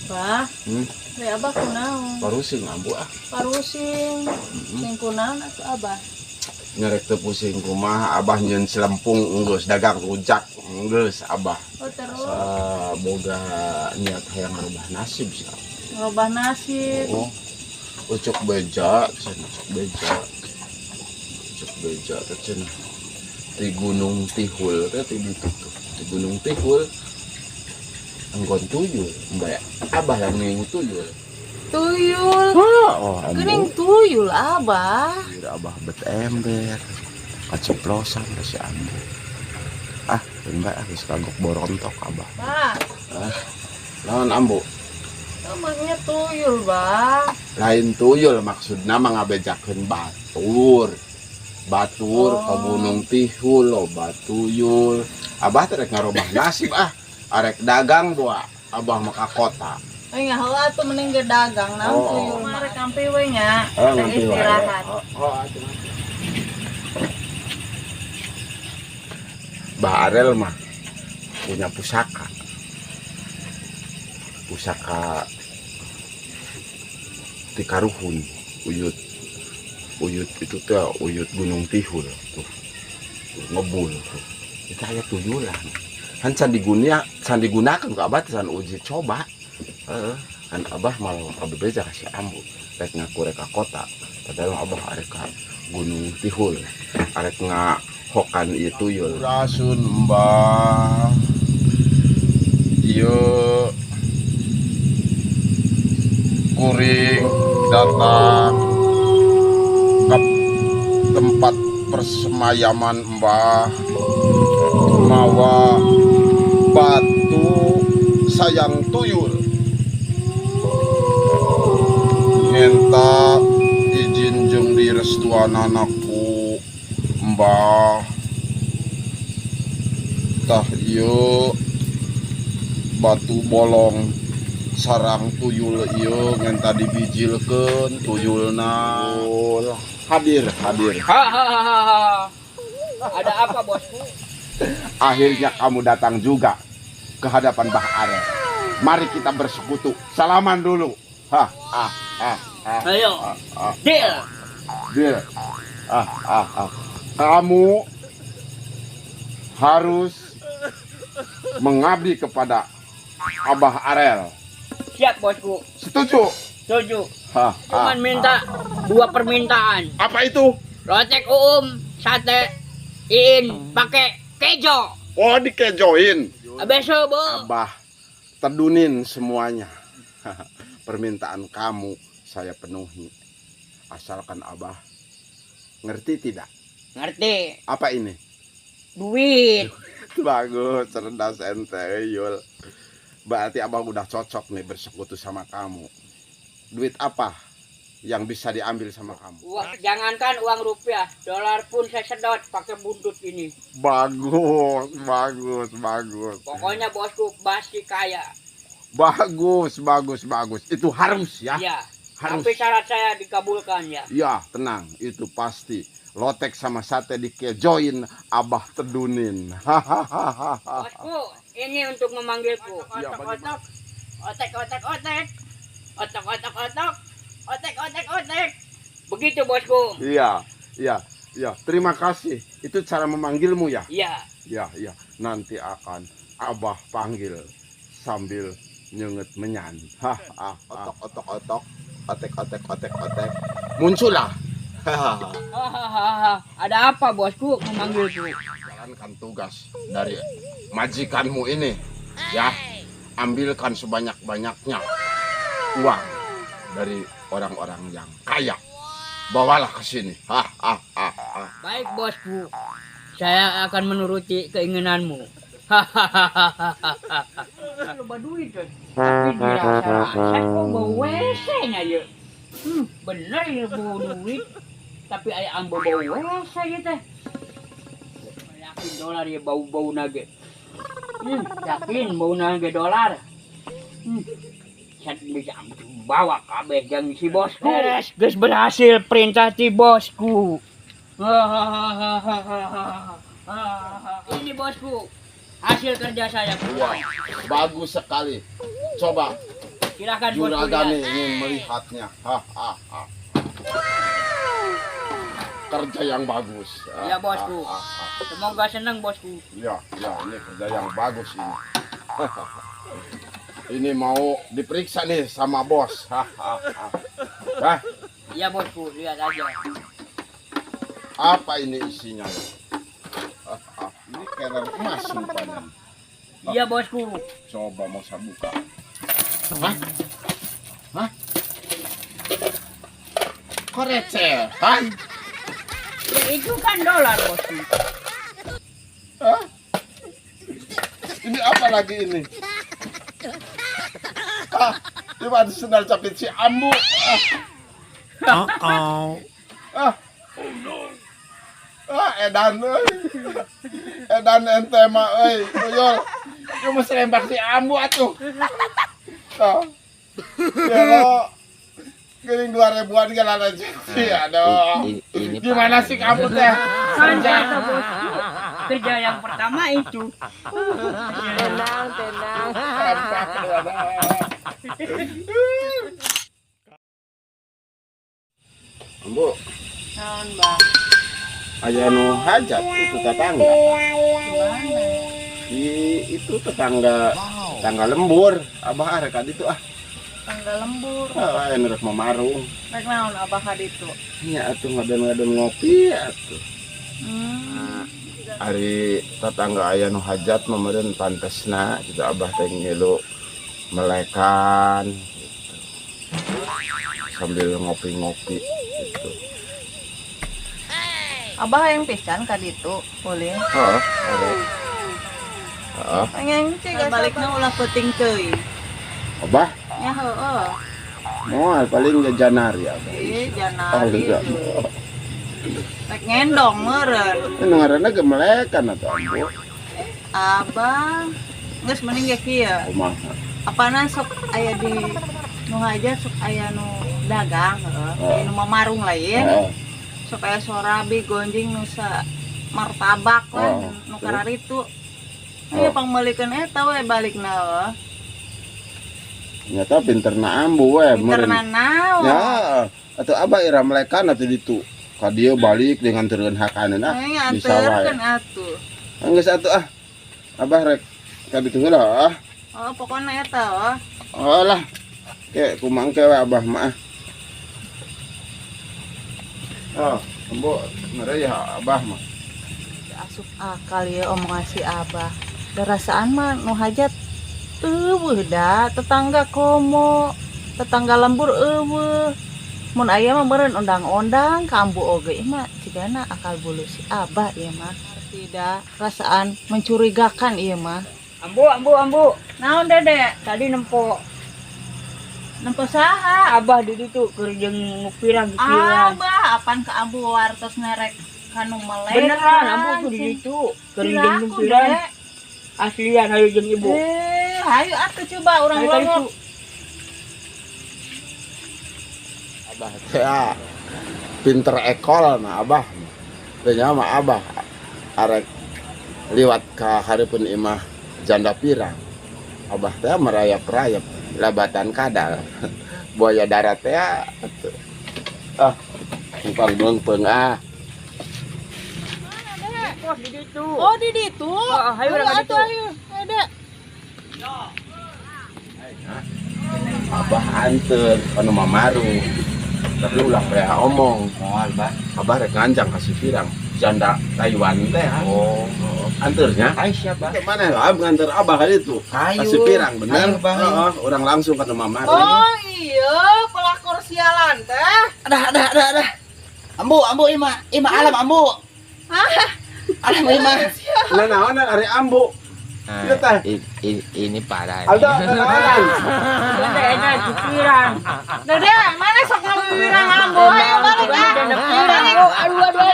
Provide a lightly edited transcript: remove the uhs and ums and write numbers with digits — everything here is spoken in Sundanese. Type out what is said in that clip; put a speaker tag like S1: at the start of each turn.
S1: Bah, we Abah kunaon?
S2: Parusing, Ambu, ah.
S1: Parusing. Sing kunaon atuh, Abah?
S2: Nya rek teu pusing kumaha, Abah nyeun selempung geus dagang rujak geus, Abah.
S1: Oh, terus?
S2: Asa boga niat hayang ngarubah nasib sih.
S1: Ngerubah nasib.
S2: Oh. Ucuk beja, cenah, ucuk beja. Ucuk beja teh cenah. Di Gunung Tihul teh ti ditu tuh. Di Gunung Tihul enggon tuyul, mbak Abah yang ngingu tuyul.
S1: Tuyul.
S2: Oh, ambu.
S1: Geuning tuyul, Abah.
S2: Kira Abah bet ember. Kaceplosan ka si Ambu. Ah, mbak, ah, geus kagok borontok Abah.
S1: Bah,
S2: Lawan, Ambu?
S1: Namanya tuyul, Bah.
S2: Lain tuyul, maksudna mah ngabejakeun batur. Batur ke Gunung Tihul loba tuyul. Abah teh rek ngarobah nasib ah. Arek dagang boa. Abah mah ka kota.
S1: Eh, ngaheula atuh, mending ge dagang naon
S2: Oh.
S1: tuyul mah. Rek ngampi we nya.
S2: Oh,
S1: Rek
S2: ngampi wae.
S1: istirahat.
S2: Oh, atuh, ngampi. Bah Arel mah punya pusaka. Pusaka ti karuhun, uyut. Uyut itu tuh uyut Gunung Tihul tuh. Tuh, ngebul tuh. Itu aya tuyulan. Kan can digunakan, can digunakan ku Abah, can uji coba. Heeh. Kan Abah malah bebeja ka si Ambu. Rek ngaku rek ka kota. Padahal Abah arek ka Gunung Tihul. Arek ngahokan ieu tuyul. Rasun, Mbah. Ieu kuring datang ke tempat persemayaman Mbah mawa batu sayang tuyul, minta izin jeung direstuanana ku Mbah. Tah, ieu batu bolong sarang tuyul ieu ngenta dibijilkeun tuyulna. Hadir, hadir.
S3: Hahaha. Ada apa, bosku?
S2: Akhirnya kamu datang juga ke hadapan Bah Arel. Mari kita bersekutu. Salaman dulu. Hah, ah, ah, ah.
S3: Ayo.
S2: Ah, ah.
S3: Deal.
S2: Deal. Ah, ah, ah. Kamu harus mengabdi kepada Abah Arel.
S3: Siap, bosku.
S2: Setuju?
S3: Setuju.
S2: Hah,
S3: Cuman
S2: ah,
S3: minta dua permintaan.
S2: Ah. Apa itu?
S3: Lotek Uum, sate Iin pakai kejo.
S2: Oh, dikejoin.
S3: Besok, Bu.
S2: Abah tedunin semuanya. Permintaan kamu saya penuhi. Asalkan Abah ngerti tidak?
S3: Ngerti.
S2: Apa ini?
S3: Duit.
S2: Bagus, cerdas ente, Yul. Berarti Abah udah cocok nih bersekutu sama kamu. Duit apa yang bisa diambil sama kamu?
S3: Uang, jangankan uang rupiah, dolar pun saya sedot pakai buntut ini.
S2: Bagus, bagus, bagus.
S3: Pokoknya bosku pasti kaya.
S2: Bagus, bagus, bagus. Itu harus ya.
S3: Ya.
S2: Harus.
S3: Tapi syarat saya dikabulkan ya.
S2: Ya, tenang, itu pasti. Lotek sama sate dikejoin, Abah tedunin. Hahaha.
S3: Bosku, ini untuk memanggilku.
S2: Ya,
S3: Otok,
S2: bagaimana?
S3: otok, otek, otek, otek, otok, otok, otok, otek, otek, otek. Begitu, bosku.
S2: Iya. Terima kasih. Itu cara memanggilmu ya?
S3: Iya.
S2: Ya, iya. Nanti akan Abah panggil sambil nyenget menyan. Hah, ah, otok, otok, otok, otek, otek, otek, otek. Muncullah.
S3: Hahaha. Ada apa, bosku, memanggilku?
S2: Jalankan tugas dari majikanmu ini, ya. Ambilkan sebanyak-banyaknya uang dari orang-orang yang kaya. Bawalah ke sini. Hah, ah, ah, ah.
S3: Baik, bosku. Saya akan menuruti keinginanmu. Hahaha. Loba duit tuh. Tapi dirasa-rasa kok bau WC nya ya. Bener ya bau duit. Tapi aya ambo bau WC ya teh. Yakin dolar ya bau-bau nage. Yakin bau nage dolar. Saya bisa bawa kabeh jang si bosku. Beres, geus berhasil perintah ti bosku. Ini, bosku, hasil kerja saya.
S2: Wah, bagus sekali. Coba
S3: Silakan bosku
S2: Juragan
S3: lihat.
S2: Ingin melihatnya. Ha, ha, ha. Kerja yang bagus.
S3: Ya, bosku.
S2: Ha, ha, ha.
S3: Semoga senang, bosku.
S2: Ya, ya, ini kerja yang bagus ini. Ini mau diperiksa nih sama bos. Ha, ha, ha. Hah,
S3: Ya bosku, lihat aja.
S2: Apa ini isinya ya? Ah, ah, ini kerer emas rupanya.
S3: Iya, bosku.
S2: Coba mau saya buka. Hah? Hah? Kok recehan?
S3: Ya, itu kan dolar, bosku.
S2: Hah? Ini apa lagi ini? Ah, ini ada sendal capit si Ambu. Ah,
S4: Uh-oh.
S2: ah. Ah, edan euy. Edan ente mah euy, tuyul. Ieu mah serempak si Ambu atuh. Ah. Ya lo. Geuning 2000-an ge rezeki, aduh.
S5: Ini
S2: Gimana
S5: parah
S2: sih
S5: ini.
S2: Kamu teh?
S3: Kan kata bosku, kerja yang pertama itu.
S1: Tenang, tenang.
S2: Sampah keluar. Ambu,
S1: Naon, Bang?
S2: Aya nu hajat itu tetangga.
S1: Gimana?
S2: Di itu tetangga tetangga lembur, abah arek ka ditu ah.
S1: Tangga lembur.
S2: Ah, aya nu rek mamarung.
S1: Rek naon abah ka ditu?
S2: Nya atuh ngadon-ngadon ngopi atuh. Ari tetangga aya nu hajat mah meureun pantesna gitu abah teh ngilu melekan gitu. Sambil ngopi-ngopi gitu.
S1: Abah hayang pisan ka ditu, boleh.
S2: Heeh, arek. Heeh.
S1: Pengen sih balikna ulah peuting teuing.
S2: Abah
S1: Ya heeh.
S2: moal, paling ge Janari abah.
S1: Ih,
S2: Oh,
S1: Janari.
S2: enggak.
S1: Rek ngendong meureun.
S2: Ini ngaranna ge melekan atuh, Ambu.
S1: Abah geus mending ge kieu.
S2: Kumaha?
S1: Apana sok aya di nu hajat, sok aya nu dagang heeh.
S2: Oh.
S1: Nu mamarung lah ye.
S2: Heeh.
S1: Sok aya sorabi gonjing nu sa martabak lah
S2: Oh,
S1: nu
S2: terus?
S1: kararitu.
S2: Oh.
S1: Ayo pangmeulikeun eta we balikna heuh.
S2: Nyata pinterna Ambu we meureun.
S1: Pinterna naon?
S2: Ya, atau abah ira melekan atuh ditu. Ka dieu balik dengan turun hakaneun ah.
S1: Ayo
S2: Bisa wae.
S1: nganterkeun atuh.
S2: Geus atuh ah. Abah rek ka ditu heula ah.
S1: Oh, pokoknya eta oh.
S2: Oh lah. Ke kumaha ke we abah mah ah. Oh, Ambu mere ya abah mah.
S1: Asup akal ya omongan si Abah. Darasaan mah nu hajat euweuh da, tetangga komo, tetangga lembur euweuh. Mun aya mah meureun ondang-ondang ka Ambu oge. Ieu mah cigana akal bulu si Abah ieu mah. Tidak, perasaan mencurigakan ieu mah.
S3: Ambu, ambu, ambu.
S1: Naon, Dede?
S3: Tadi nempo
S1: Nempo saha?
S3: Abah di ditu keur jeung nu pirang pikiran.
S1: Abah, apaan ke Ambu wartos nerek kanu melek.
S3: Beneran, ambu tuh di ditu keur jeung nu
S1: Piraku,
S3: pirang.
S1: Dek.
S3: Aslian hayu jeung ibu.
S1: Eh, hayu atuh coba urang
S3: Hayu ka
S1: longok.
S3: ditu.
S2: Abah teh ah, pinter ekol mah abah. Teh nya mah abah arek liwat ka hareupeun imah janda pirang. Abah teh merayap-rayap labatan kadal. Buaya darat teh atuh. Ah, numpang meungpeung ah.
S3: Pos di ditu.
S1: Oh, di ditu.
S3: Oh, hayu urang ka
S1: atuh,
S3: ditu.
S1: Hayu. Hayu, Dek.
S2: Abah anter anu mamaru. Tapi ulah rea omong.
S5: Moal, Bah.
S2: Abah rek nganjang ka si pirang janda Taiwan teh. Ah.
S5: Oh.
S2: Anternya.
S5: Ayo siap, Bah.
S2: Mana ya? Ab nganter abah kali itu.
S5: Hayu.
S2: Ka si pirang bener.
S5: Hayu, Bah.
S2: Heeh, orang langsung ke mamaru.
S1: Oh iya, pelakor sialan teh.
S5: Adah, adah, adah, adah. Ambu, ambu, ima, ima alam, ambu. Alam, ima.
S2: Lah naonan ari Ambu? Ieu teh.
S5: Ini parah.
S2: Aldo, naonan?
S3: Benda enak si pirang.
S1: Dede, mana sok ngawirang Ambu? Ayo balik ah.
S3: Janda pirang. Oh, aduh, aduh,